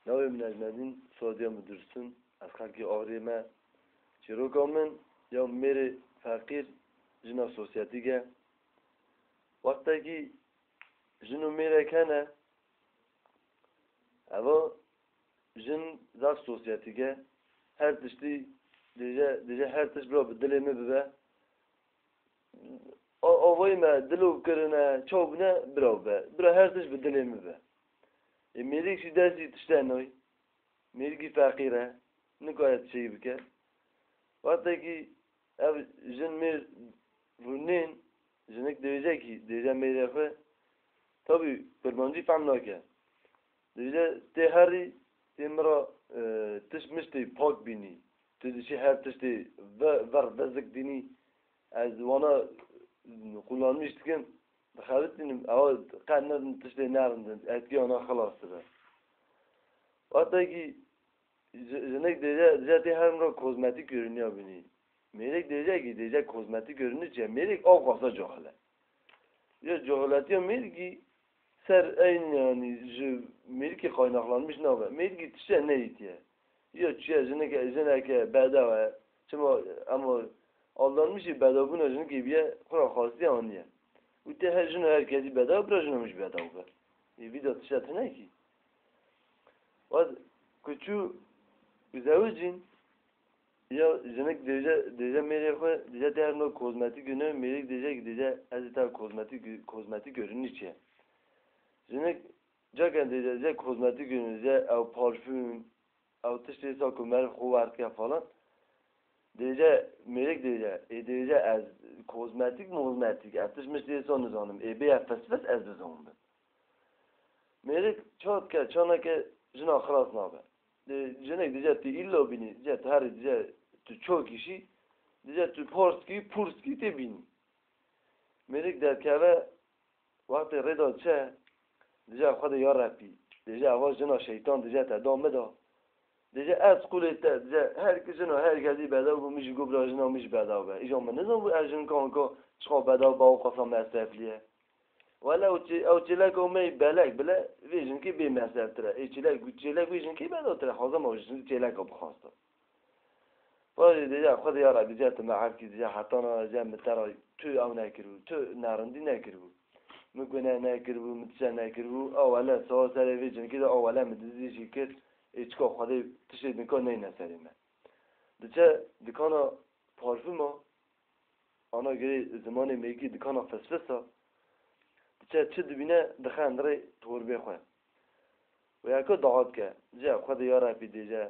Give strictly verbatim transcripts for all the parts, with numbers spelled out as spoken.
Navê min Necmedîn, soyadê min Dursun, ez xelkê Agirê me. Çîroka min ya mêrê feqîr, jina sosyetîk e. Wextekî jin û mêrek hene, eva jin zaf sosyetîk e. Her tiştî dêje, dêje her tişt bira bi dilê min bibe. A-, avayê me dilo kirine, çaw bine, bira be. Bira her tişt bi dilê min be. Ê mêrik jî destî tişte nayê. Mêrikî feqîr e. Nikare tiştekî bike. Wextekî ev jin mêr rûnên, jinik dêjekî, dêje mêrê xwe. Tabî kurmancî fehm nake. Dêje tê herî, tê min re, e, tişt miştê pak bînî. Tu diçî her tiştê ve-, ver vezik dînî. Ez wana kullanmış dikim. Dixebitînim, ewa qe ne tiştê nerindin. Etkî wana xilas dibe. Wextekî ji-, jinik dêje, dêje tê her min re kozmetîk görünüyor bînî. Mêrik dêje kî, dêje kozmetîk görünü çi ye? Mêrik ew xasa cahil e. Ya cahiletiya mêrikî ser eyn, yani ji mêrikî kaynaklanmış nabe. Mêrikî tişte neyîtiye. Ya çiye jineke, jineke bedew e. Çima ama aldanmişî bedewbûna jinikê biye, xwe ra xastiye aniye. Û tê her jin û her kesî bedew, bira jina min jî bedew be. Ê vî de tişte tune kî. Wez ku çû zewicîn, ya jinik dêje, dêje mêrê xwe, dêje tê her no kozmetîk gune, mêrik dêje ki dêje ez ê te kozmetîk, kozmetîk görünî çi ye? Jinik caken dêje, dêje kozmetîk görünî, dêje ew parfüm, ew tiştê sa ku meriv xwe werdike falan. Dêje, mêrik dêje, ê dêje ez kozmetîk, mozmetîk, ev tişt mişt dê sa nizanim, ê bê ev fis fis ez bizanim bin. Mêrik ça dike, ça neke jina xilas nabe. Dê, jinek dêje tu îlla bînî, dêje tu herî dêje tu çokî şî, dêje tu parskî, purskî tê bînî. Mêrik derkeve, wextê rê da çi, dêje Xwedê ya Rebbî, dêje eva jina şeytan dêje te da min da. Dêje ez qûlê te, dêje her ki jina her kesî bedew bû, min jî got bira jina min jî bedew be. Îja min nizanbû ez jinka anka çiqa bedew be û qasa mesreflî ye. Wele ew çê-, ew çêleka me yî belek bile vê jinkê bê mesreftir e. Ê çêlek, çêlek wê jinkê bedewtir e. Xwazim ew jin çêleka bixwasta. Pajê dêje Xwedê ya Rebbî, dêje tu me efkî, dêje hetana dêje min te re tu ew nekiribû, tu nerindî nekiribû. Min gune nekiribû, min tişe nekiribû. A wele sawa serê vê jinkê de a wele min dizî jî kir. Ê çika Xwedê tiştê dinka neyne serê me. Diçe dikana parfuma, ana girê zimanê mêrikî dikana fisfisa. Diçe çi dibîne dixendirê torbê xwe. Û yeka dua dike. Dêje Xwedê ya Rebbî dêje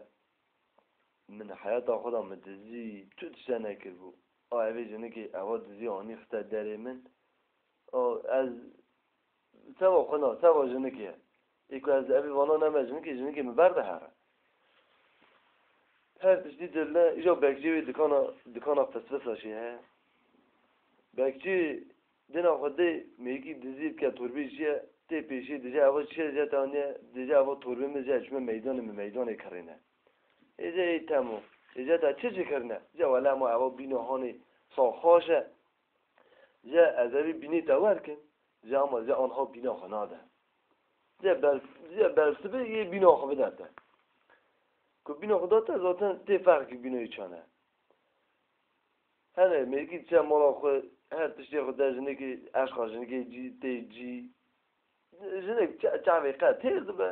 min heyata xwe de min dizî tu tişte nekiribû. A evê jinikê eva dizî anî xiste derê min. O, ez seva xwe na, seva jinikê. Ê ku ez evê vana neme jinikê, jinikê min berde here. Her tiştî dil ne, îja bekçî wê dikana, dikana fisfisa jî heye. Bekçî dêna xwe dê mêrikî dizî dike torbê jî ye, tê pêşî dêje eva çi ye, dêje te aniye, dêje eva torbê min, dêje çime meydanê, min meydanê kirîne. Ê dêje ê temo. Ê dêje te çi jî kirine? Dêje wele ma eva bîna hanê saxaş e. Dêje ez evî bînê te werkim, dêje ama dêje anha bîna xwe nade. Dêje ber, dêje bersibê yê bîna xwe bide te. Ku bîna xwe da te zaten tê ferqî bînayê çane. Hene mêrikî diçe mala xwe, her tiştê xwe de jinikê, eşqa jinikê cî, tê cî. Jinik ça-, çavê qe têr dibe.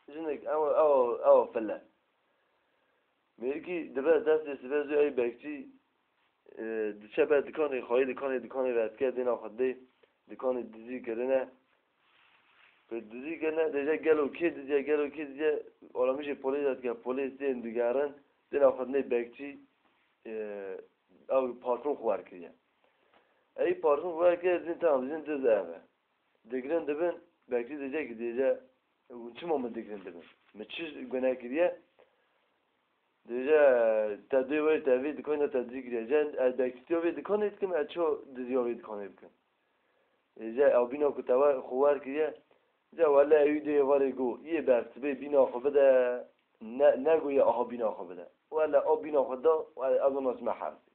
Jinik ew, ew, ew file. Mêrikî dibe destê sibe zû ey bekçî, e, diçe ber dikanê, xwayê dikanê, dikanê vedike, dêna xwe dê, dikanê dizî kirine. Ku dizî kirine, dêje gelo kê diziye, gelo kê diziye, aramîşê polê de dike, polê tên digerin, dêna xwe dinê bekçî, e, ew parfum xwe werkiriye. Ey parfum xwe werkiriye, dizîn tamam, dizîn diz ev e. Digirin dibin, bekçî dêje ki dêje, hûn çima min digirin dibin? Min çi gune kiriye? Dêje, te dê werî te vê dikanê te dizî kiriye. Dêje, ez bekçîtiya vê dikanê dikim, ez çi diziya vê dikanê bikim? Dêje, ew bîna ku te we-, xwe wer kiriye, dêje, wele ewî dê êvarê go, yê bersibê bîna xwe bide, ne, nego yê aha bîna xwe bide. Wele a bîna xwe da, wele ez ona çime hersê.